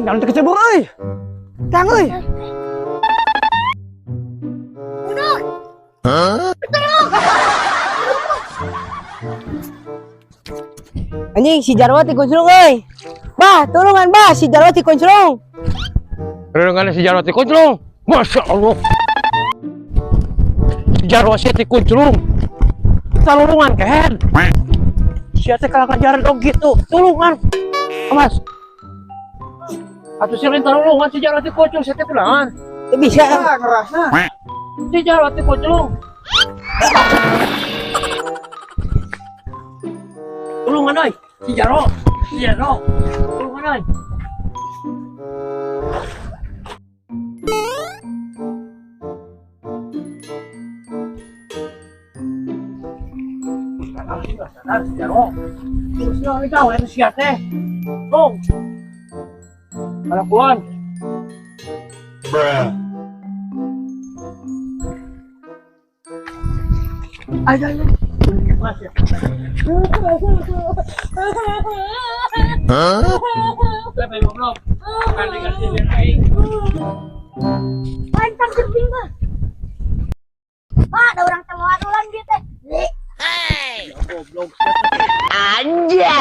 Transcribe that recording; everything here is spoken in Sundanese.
Jangan kecebur euy. Tang euy. Anjing si Jarwo tikunclung euy. Bah, tulungan bah, si Jarwo tikunclung. Renungan si Jarwo tikunclung. Masya Allah. Si Jarwo sih tikunclung. Tulungan kehen. Sia teh kalah ngajaran dong gitu. Tulungan. Mas. Atuh sih lain tulungan si Jarwo tikunclung sia teh kunaon? Teu bisa. Ngerasa. Si Jarwo tikunclung. Tulungan euy, si Jarwo. Si Jarwo. Tulungan euy. Si Jarwo. Terus yang tahu itu sia teh. Tong. Kalakuan. Ayo, ayo. Mas ya. Lepe goblok. Kan dikasih aing. Pantang gerbing bah. Pak, ada orang temuan ulang gitu teh. Goblok sia teh. Anjay.